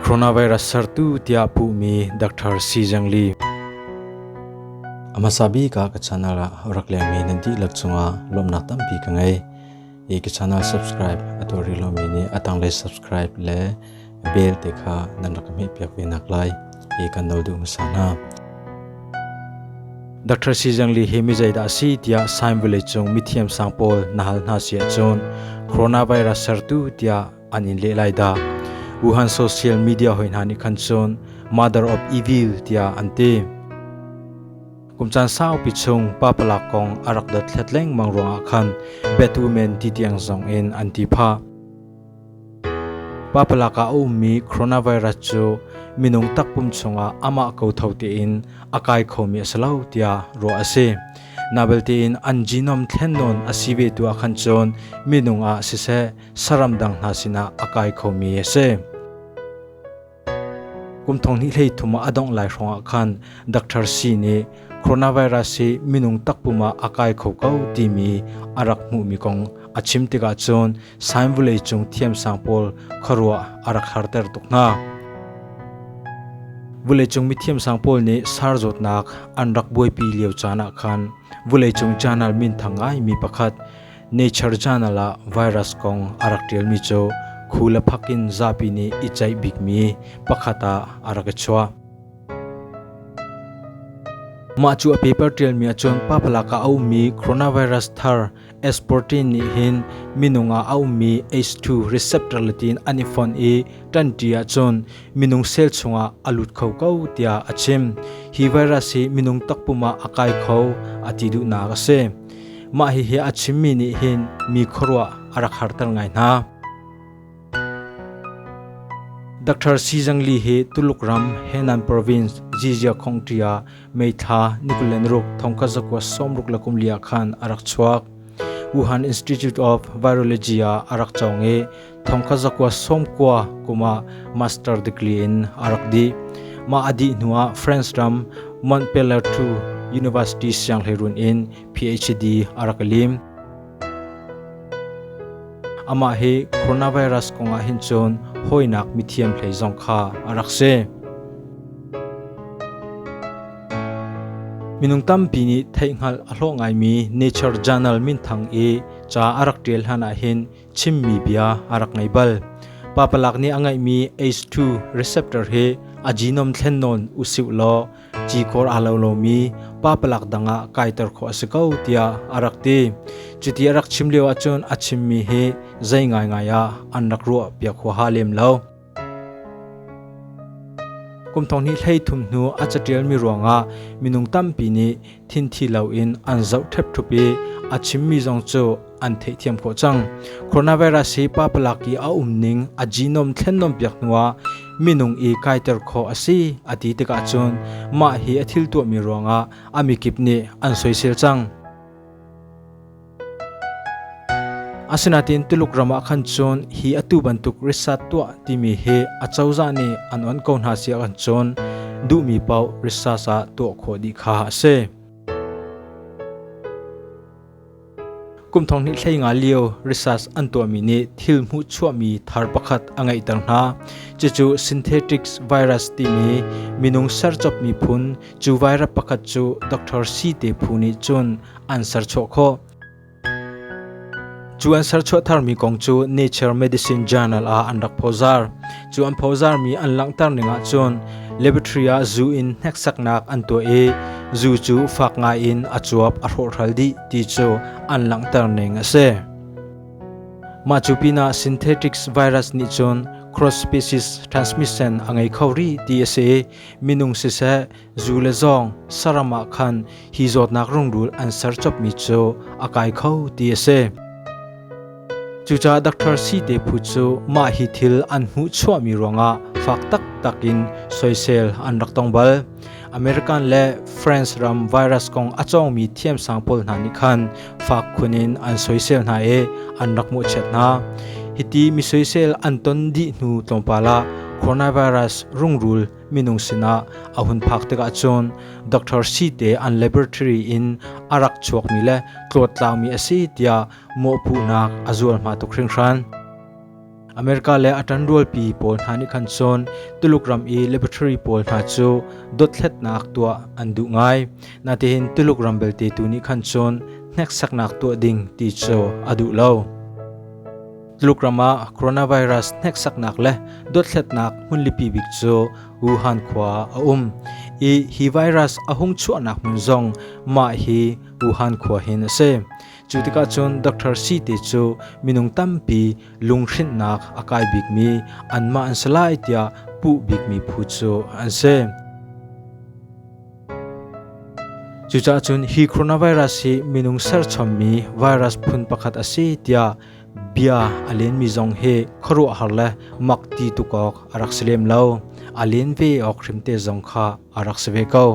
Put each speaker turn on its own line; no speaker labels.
Coronavirus sertu tiah puhmi Dr. Xi Zhengli. A hmasa bik ah ka channel ah rak lengmi nan dihlak cungah lawmhnak tampi ka ngei. I ka channel subscribe a tuah rih lomi nih a tanglei subscribe le bell te kha nan rak ka hmehpiak ve nak lai i kan nawl duh hmasa hna. Dr. Xi Zhengli hi mi zeidah a si tiah Sign Village cung mithiam sang pawl na hal hna si ahcun coronavirus sertu tiah an in leh lai dah. Wuhan social media hoi hna nih khan cun mother of evil tiah an ti. Kum caan saupi chung papalak kong a rak dothlat lengmang ruangah khan Batwoman ti tiang zong in an ti phah. Papalak ah a ummi coronavirus cu minung takpum chungah amah ko tho tein a kai khomi a si lo tiah ruah a si. Nabelte in an genome thlennawn a si ve tu ah khan cun minung ah siseh saram dang hna sinah a kai khomi a si. Kum thong hnih hlei thum ah a dongh lai hrawngah khan Dr. C nih coronavirus hi minung takpum ah a kai kho ko timi a rak hmuhmi kong a chim tikah cun sain vawlei cung thiamsang pawl khuaruah a rak harter tuk hna. Vawleicung mithiamsang pawl nih SARS zawtnak an rak buaipi lio caan ah khan vawleicung journal minthang ngaimi pakhat Nature Journal ah virus kong a rak ṭialmi cu khu le phak in zapi nih i ceih bikmi pakhat ah a rak i chuah. Mah cu a paper ṭialmi ahcun papalak ah a ummi coronavirus thar S14 nih hin minung ah a ummi H2 receptor latin an i fonh i ṭanṭi ahcun minung cell chungah a lut kho ko tiah a chim. Hi virus hi minung takpum ah a kai kho a ti duhnak a si. Mah hihi a chimmi nih hin mi khuaruah a rak harter ngai hna. Dr. Xi Zhengli hi Tuluk ram Henan Province Zhijia County ah May thla ni 26 thongkhat zakua sawmruk le kum li ah khan a rak chuak. Wuhan Institute of Virology ah a rak cawng i thongkhat zakua sawmkua kum ah master degree in a rak dih. Mah a dih hnuah France ram Montpellier II University sianghleirun in PhD a rak lim. Amah hi coronavirus kongah hin cun hawinak mithiam hlei zong kha a rak si. Minung tampi nih theihhngalh a hlawh ngaimi Nature Journal minthang i ca a rak ṭial hlan ah hin chimmi bia a rak ngei bal. Papalak nih a ngeihmi H2 receptor hi a genome thlen nawn usih law cikawr aa lo lomi papalak dang ah kaiter khawh a si ko tiah a rak ti. Cuti a rak chim lio ahcun a chimmi hi zei ngaingai ah an rak ruah piak huaha lem lo. Kum thong hnih hlei thum hnu a caṭialmi ruangah minung tampi nih thinthi loin an zoh ṭhepṭhup i a chimmi zong cu an theihthiam khawh cang. Coronavirus hi papalak i a umning a genome thlennawn piak hnuah minung i kaiter khawh a si a ti tikah cun mah hi a thil tuahmi ruangah a mikip nih an soisel cang. Asinain Tuluk ram ah khan cun hi atu bantuk research tuah timi hi acozah nih an on ko hna si ahkhan cun duhmi paoh research ah tuah khawh dih kha a si. Kum thong hnih hlei nga lio research an tuahmi nih thil hmuhchuahmi thar pakhat a ngeihter hna. Cucu synthetic virus timi minung sercopmi phun cu virus pakhat cu Dr. C te phu nih cun an serchuah khawh. Cu an serchuah tharmi kong cu Nature Medicine Journal ah an rak phozar. Cu an phozarmi an langhter ning ahcun laboratory ah zu in hneksaknak an tuah i zu cu fak ngai in a cuap a hrawhhral dih ti cu an langhter ning a si. Mah cu pinah synthetic virus nih cun cross species transmission a ngei kho rih ti a si i minung siseh zu le zawng saram ah khan hi zawtnak rungrul an ser copmi cu a kai kho ti a si. Cucaah Dr. Si te phu cu mah hi thil an hmuhchuahmi ruangah fak taktak in soisel an rak tong bal. American le France ram virus kong a cawngmi thiamsang pawl hna nih khan fak khun in an soisel hna i an rak mawhchiat hna. Hiti mi soisel an ton dih hnu tlawmpal ah coronavirus rungrul minung sinah a hun phak tikah cun Dr. Si te an laboratory in a rak chuakmi le tlawttlaumi a si tiah mawhpuhnak a zualhma tuk hringhran. America le a ṭanrualpi pawl hna nih khan cun Tuluk ram i laboratory pawl hna cu dothlatnak tuah an duh ngai. Natein Tuluk ram belte tu nih khan cun hneksaknak tuah ding ti cu a duh lo. Tuluk ram ah coronavirus hneksaknak le dothlatnak hmunlipi bik cu Wuhan khua a um i hi virus a hung chuahnak hmun zong mah hi Wuhan khua hin a si. Cu tikah cun Dr. Si te cu minung tampi lunghrinhnak a kai bikmi anmah an si lai tiah puh bikmi phu cu an si. Cucaah cun hi coronavirus hi minung serchommi virus phun pakhat a si tiah bia a lenmi zong hi khuaruahhar le mak ti tuk awk a rak si lem lo. A len ve awk hrim te zong kha a rak si ve ko.